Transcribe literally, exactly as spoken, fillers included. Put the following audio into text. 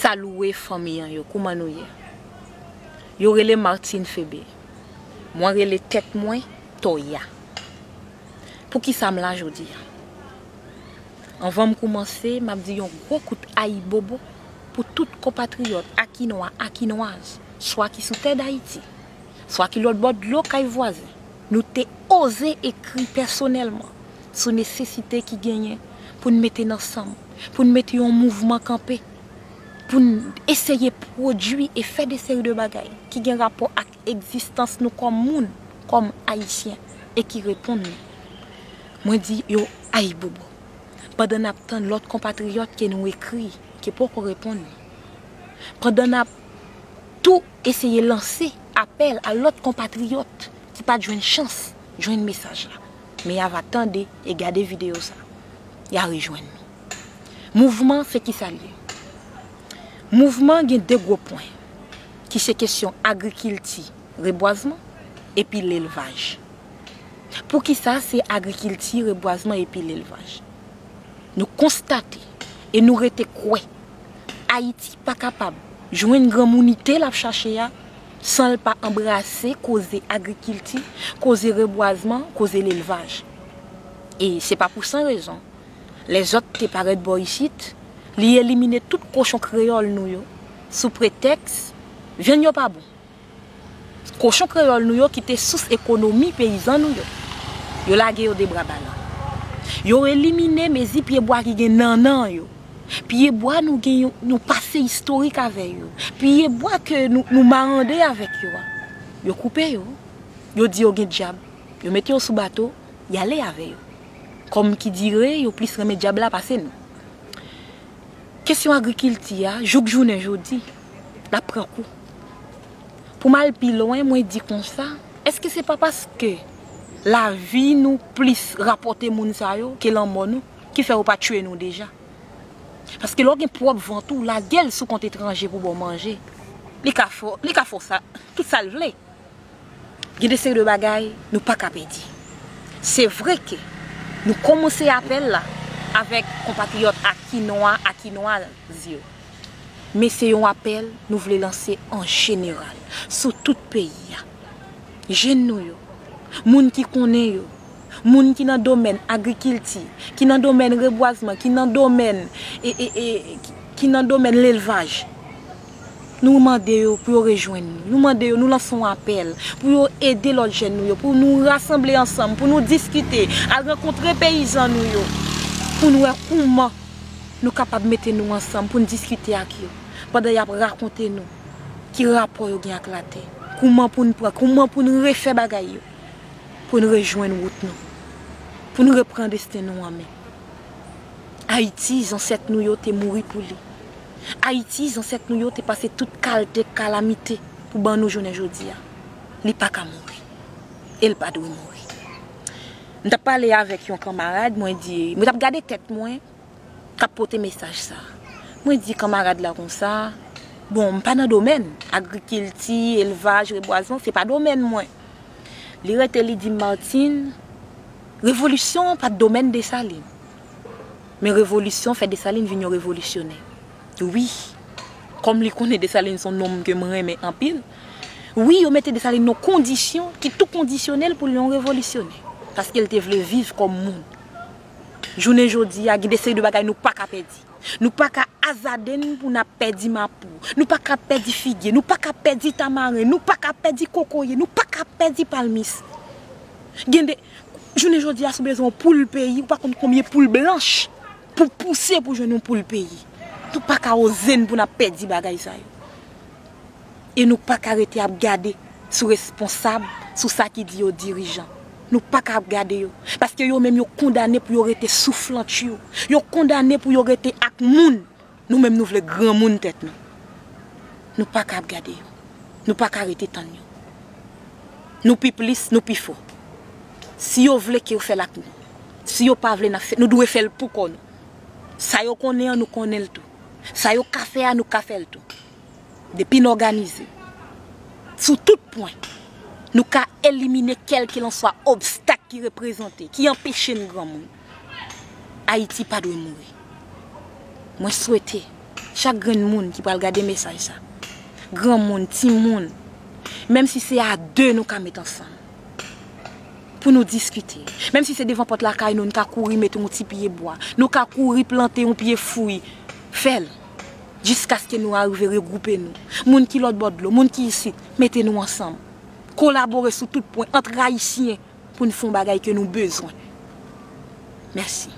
Salué fanmi an yo, kouman nou ye? Yo rele Martine Febe. Mwen rele tèt mwen Toya. Poukisa m la jodi a? Anvan m koumanse, m ap di yon gwo kout ayibobo pou tout konpatriyòt akinwa, akinwaz, swa ki sou tè Dayiti, swa ki lòt bò dlo kay vwazen. Nou te oze ekri pèsonèlman sou nesesite ki genyen pou n mete n ansanm, pou n mete yon mouvman kanpe, pou n eseye pwodui e fè de seri de bagay ki gen rapò ak egzistans nou kòm moun, kòm Ayisyen, e ki reponn nou. Mwen di yo ayibobo. Pandan n ap tann lòt konpatriyòt ke nou ekri, ke poko reponn nou. Pandan n ap tou eseye lanse apèl a lòt konpatriyòt ki pa t jwenn chans jwenn mesaj la. Men y a va tande e gade videyo sa. Y a rejwenn nou. Mouvman se kisa l ye? Mouvman gen de gwo pwen, ki se kesyon agrikilti, rebwazman, epi lelvaj. Poukisa se agrikilti, rebwazman epi lelvaj? Nou konstate e nou rete kwè Ayiti pa kapab jwenn granmounite l ap chache a san l pa anbrase koze agrikilti, koze rebwazman, koze lelvaj. E se pa pou san rezon. Lèzòt te parèt bò isit, li elimine tout kochon kreyòl nou yo sou pretèks vyann yo pa bon. Kochon kreyòl nou yo ki te sous ekonomi peyizan nou yo. Yo lage yo de bra balan. Yo elimine mezi pyebwa ki gen nannan yo. Pyebwa nou gen yo, nou pase istorik avè yo. Pyebwa ke nou, nou marande avèk yo a. Yo koupe yo. Yo di yo gen dyab. Yo mete yo sou bato, y ale avè yo. Kòm ki dire, yo plis renmen dyab la pase nou. Kesyon agrikilti a, jouk jounen jodi, l ap pran kou. Pou m al pi lwen, mwen di konsa, èske se pa paske lavi nou plis rapòte moun sa yo ke lanmò nou, ki fè yo pa tiye nou deja? Paske lè w gen pwòp vant ou, lage l sou kont etranje pou ba w manje. Li ka fè, li ka fè w sa, tout sa l vle. Gen de seri de bagay nou pa ka pèdi. Se vre ke nou kòmanse apèl la avèk konpatriyòt akinwa, akinwaz yo. Men se yon apèl nou vle lanse an jeneral, sou tout peyi a. Jèn nou yo, moun ki konnen yo, moun ki nan domèn agrikilti, ki nan domèn rebwazman, ki nan domèn, e, e, e, ki, ki nan domèn lelvaj. Nou mande yo pou yo rejwenn nou. Nou mande yo, nou lanse yon apèl pou yo ede lòt jèn nou yo, pou nou rasanble ansanm, pou nou diskite, al rankontre peyizan nou yo, pou n wè kouman nou kapab mete nou ansanm, pou n diskite ak yo, pandan y ap rakonte nou ki rapò yo gen ak latè, kouman pou n pran, kouman pou n refè bagay yo, pou n rejwenn wout nou, pou n reprann desten nou an men. Ayiti, zansèt nou yo te mouri pou li. Ayiti, zansèt nou yo te pase tout kalte kalamite pou ban nou jounen jodi a. Li pa ka mouri. E l pa dwe mouri. M t ap pale avèk yon kanmarad, mwen di, mwen t ap gade tèt mwen k ap pote mesaj sa. Mwen di kanmarad la konsa, bon, m pa nan domèn agrikilti, elvaj, rebwazman, se pa domèn mwen. Li rete, li di m, Martine, revolisyon an pa t domèn Desalin. Men revolisyon fè Desalin vin yon revolisyonè. Wi. Kòm li konnen Desalin se yon nonm ke m renmen anpil. Wi, yo mete Desalin nan kondisyon ki tou kondisyone l pou l yon revolisyonè. Paske l te vle viv kòm moun. Jounen jodi a, gen de seri de bagay nou pa ka pèdi. Nou pa ka azade n pou n ap pèdi mapou. Nou pa ka pèdi figye. Nou pa ka pèdi tamaren. Nou pa ka pèdi kokoye. Nou pa ka pèdi palmis. Gen de, jounen jodi a, si w bezwen yon poul peyi, ou pa konn konbyen poul blanch pou pouse pou jwenn yon poul peyi. Nou pa ka oze n pou n ap pèdi bagay sa yo. E nou pa ka rete ap gade sou responsab, sou sa ki di yo dirijan. Nou pa ka ap gade yo. Paske yo menm yo kondane pou yo rete souflantye. Yo kondane pou yo rete ak moun. Nou menm nou vle granmoun tèt nou. Nou pa ka ap gade yo. Nou pa ka rete tann yo. Nou pi plis, nou pi fò. Si yo vle ke yo fè l ak nou. Si yo pa vle, n ap fè, nou dwe fè l pou kò nou. Sa yo konnen an, nou konnen l tou. Sa yo ka fè a, nou ka fè l tou. Depi n òganize sou tout pwen, nou ka elimine kèlkelanswa obstak ki reprezante, ki anpeche n granmoun. Ayiti pa dwe mouri. Mwen swete Chak grenn moun ki pral gade mesaj sa, granmoun, timoun, menm si se a de nou ka met ansanm pou nou diskite, menm si se devan pòt lakay nou, nou ka kouri mete yon ti pye bwa, nou ka kouri plante yon pye fwi, fè l, jiskaske nou arive regwoupe nou. Moun ki lòt bò dlo, moun ki isit, mete nou ansanm. Kolabore sou tout pwen, ant Ayisyen, pou n fè yon bagay ke nou bezwen. Mèsi.